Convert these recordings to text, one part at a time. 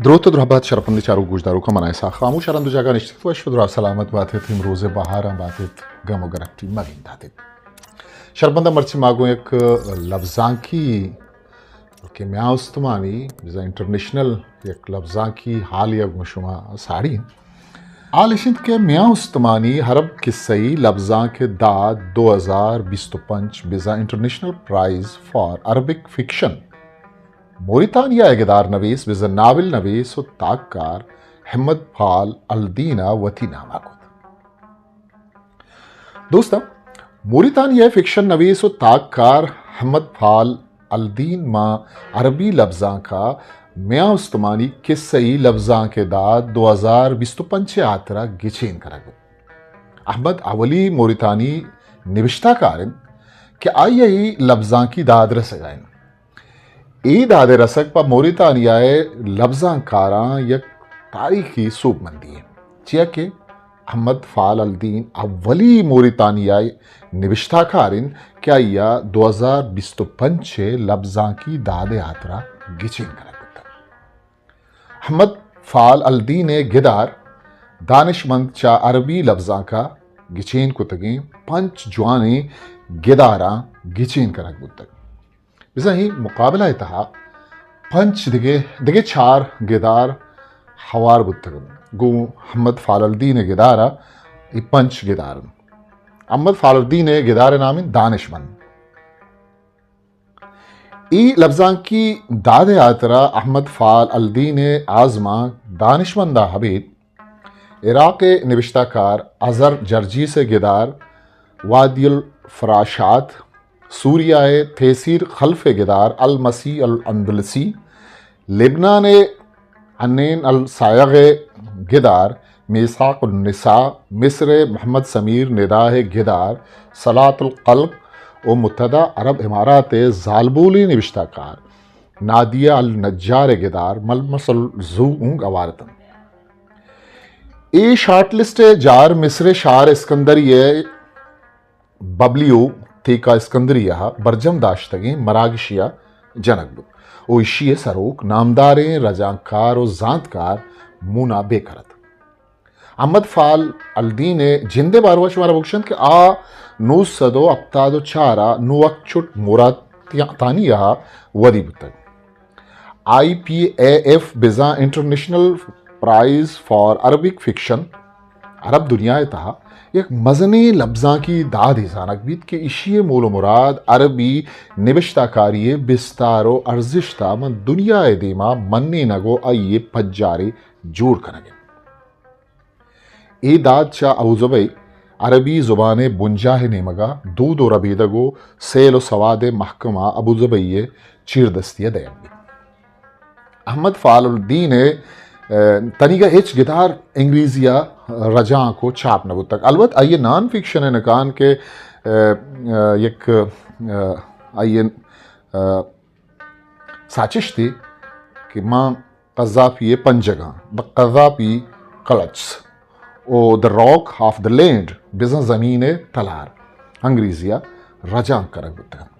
دروت و درہبات شرپندیں چاروک گوشداروکاں، من اسحاق خاموش، ہر ہند و جاگہ نشتگ ات، وش و درا سلامت بات ات، امروز بہاراں بات ات، گم و گرٹی مہ گندات ات۔ شرپنداں، مرچی ما گوں یک لبزانکی کہ میان استمانی بزاں انٹرنیشنل یک لبزانکی حالے ءَ گوں شما ساڑی ایں۔ حال اش انت کہ میان استمانی عرب کسہی لبزانک داد دو ہزار بیست و پنچ بزاں انٹرنیشنل پرائز فار عربک فکشن موریتانیا ءِ گدار نویس بزاں ناول نویس و تاککار حمد فال الدین ءَ وتی نام ءَ کت۔ دوستاں، موریتانیا ءِ فکشن نویس و تاککار حمد فال الدین ماں عربی لبزانک ءَ میان استمانی کسہی لبزانک داد دو ہزار بیست و پنچ ءِ ہاترا گچین کنگ بوت۔ احمد اولی موریتانی نبشتہ کار انت کہ آئی ءَ اے لبزانکی داد رسگ ءَ انت۔ اے داد ءِ رسگ پہ موریتانیا ءِ لبزانکاراں یک تاریخی سوبمندی انت، چیا کہ احمد فال الدین اولی موریتانیا ءِ نبشتہ کار انت کہ آئی ءَ دو ہزار بیست و پنچ ءِ لبزانکی داد ءِ ہاترا گچین کنگ بوتگ۔ احمد فال الدین ءِ گدار دانشمند چہ عربی لبزانک ءَ گچین کتگیں پنچ جوانیں گداراں گچین کنگ بوتگ۔ بزاں اے مقابلہ ءِ تہا پنچ دگہ، دگہ چار گدار ہوار بوتگ انت۔ گوں احمد فال الدین ءِ گدار ءَ اے پنچ گدار انت۔ احمد فال الدین ءِ گدار ءِ نام انت دانشمند۔ اے لبزانکی داد ءِ ہاترا احمد فال الدین ءِ آزمانک دانشمند ءَ ابید عراق ءِ نبشتہ کار اظہر جرجیس ءِ گدار وادی الفراشات، سوریا ءِ تیسیر خلف ءِ گدار المسیح الاندلسی، لبنان ءِ حنین الصائغ ءِ گدار میثاق النساء، مصر ءِ محمد سمیر ندا ءِ گدار صلاۃ القلب و متحدہ عرب امارات ءِ زالبولیں نبشتہ کار نادیہ النجار ءِ گدار ملمس الزو اونگ ہوار اتنت۔ اے شارٹ لسٹ ءِ جار مصر ءِ شہر اسکندریہ ءِ ببلیو تیکا اسکندریہ ءَ برجم داشتگیں مراگشے ءَ جنگ بوت و ایشی ءِ سروک نامداریں رجانکار و زانتکار مونا بیکر ات۔ احمد فال الدین ءِ جند ءِ باروا شمارا بگوشنت کہ آ نو سد و ہپتاد و چار ءَ نوکچٹ موریتانیا ءَ ودی بوتگ۔ آئی پی اے ایف بزاں انٹرنیشنل پرائز فار عربک فکشن عرب دنیا ءِ تہا یک مزنیں لبزانکی دادے زانگ بیت کہ ایشی ءِ مول و مراد عربی نبشتہ کاری ءِ بستار و ارزشت ءَ ماں دنیا ءِ دیما منینگ و آئی ءِ پجارے جوڑ کنگ انت۔ اے داد چہ ابوظبی عربی زبان ءِ بنجاہ ءِ نیمگ ءَ دود و ربیدگ و سیل و سواد ءِ محکمہ ابوظبی ءِ چیردستی ءَ دئیگ بیت۔ احمد فال الدین ءِ، ءَ، تنیگا ہچ گدار انگریزی ءَ رجانک و چاپ نہ بوتگ۔ البت آئی ءِ نان فکشن ءِ نکان کہ، ءَ، ءَ، یک، ءَ، آئی ءِ، ءَ، ساچشتے کہ ماں قذافی ءِ پنجگاں، The Qaddafi Clutches، او The Rock of the Land، بزاں زمین ءِ تلار، انگریزی ءَ رجانک کنگ بوتگ انت۔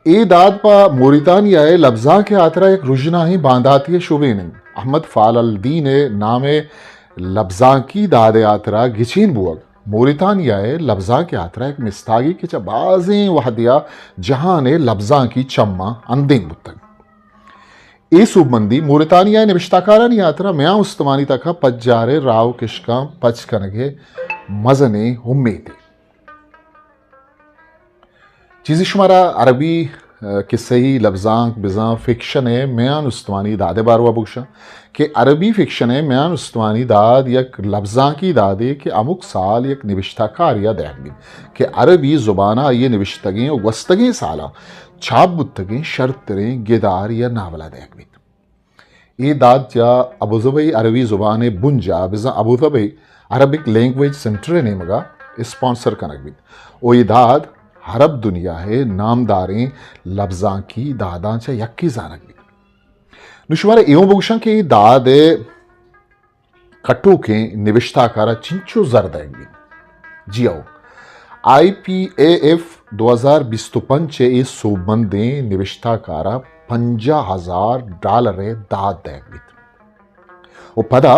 اے داد پہ موریتانیا ءِ لبزانک ءِ ہاترا یک رژناہیں بانداتے ءِ شبین انت۔ احمد فال الدین ءِ نام ءِ لبزانکی داد ءِ ہاترا گچین بوگ موریتانیا ءِ لبزانک ءِ ہاترا یک مستاگے کہ چہ بازیں وہدے ءَ جہان ءِ لبزانکی چماں اندیم بوتگ۔ اے سوبمندی موریتانیا ءِ نبشتہ کارانی ہاترا میان استمانی تک ءَ پجار ءِ راہ و کشکاں پچ کنگ ءِ مزنیں امیتے۔ چیزے شمارا عربی، ءَ، کسہی لبزانک بزاں فکشن ءِ میان استمانی داد ءِ باروا بگوشاں کہ عربی فکشن ءِ میان استمانی داد یک لبزانکی دادے کہ ہمک سال یک نبشتہ کارے ءَ دئیگ بیت کہ عربی زبان ءَ آئی ءِ نبشتگیں و گوستگیں سالاں چاپ بوتگیں شرتریں گدار یا ناول ءَ دئیگ بیت۔ اے داد چہ ابوظبی عربی زبان ءِ بنجاہ بزاں ابوظبی عربک لینگویج سینٹر ءِ نیمگ ءَ اسپانسر کنگ بیت و اے داد عرب دنیا ءِ نامداریں لبزانکی داداں چہ یکے زانگ بیت۔ نوں شمارا اے اوں بگوشاں کہ اے داد ءِ کٹوکیں نبشتہ کار ءَ چنچو زر دئیگ بیت؟ جی ہو، آئی پی اے ایف دو ہزار بیست و پنچ ءِ اے سوبمندیں نبشتہ کار ءَ پنجاہ ہزار ڈالر ءِ داد دئیگ بیت۔ و پدا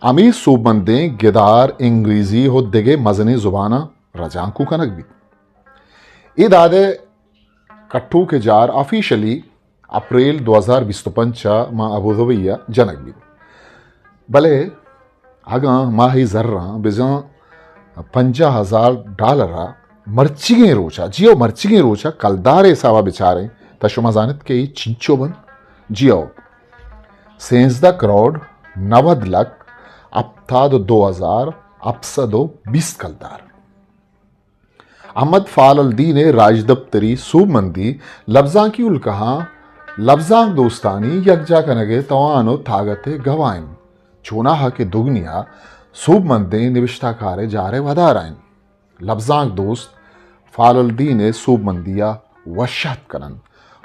ہمے سوبمندیں گدار انگریزی و دگہ مزنیں زباناں رجانکو کنگ بیت۔ اے داد ء کٹوک ء جار آفیشلی اپریل دو ہزار بیست و پنچ ء ماں ابوظہبی ء جنگ بیت، بلے اگاں ما اے زراں بزاں پنجاہ ہزار ڈالر ء مرچیگیں روچ ء، جی او، مرچیگیں روچ ء کلدار ء حساب ء بچاریں، تہ شما زانت کہ اے چنچو بنت؟ جی او، سیزدہ کروڑ نود لکھ ہپتاد و دو ہزار ہپت سد و بیست کلدار۔ احمد فال الدین ء راجدپتری سوبمندی لبزانکی الکہاں لبزانک دوستانی یکجا کنگ ء توان و تاگت ء گواہ انت۔ چوناہا کہ دگنیا سوبمندیں نبشتہ کار ء جار ء ودار ء انت۔ لبزانک دوست فال الدین ء سوبمندی ء وش اتک کن انت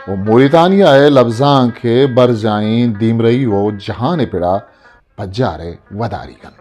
و موریتانیا ء لبزانک ء برجائیں دیمرئی و جہان ء پڑا پجار ء وداری کن انت۔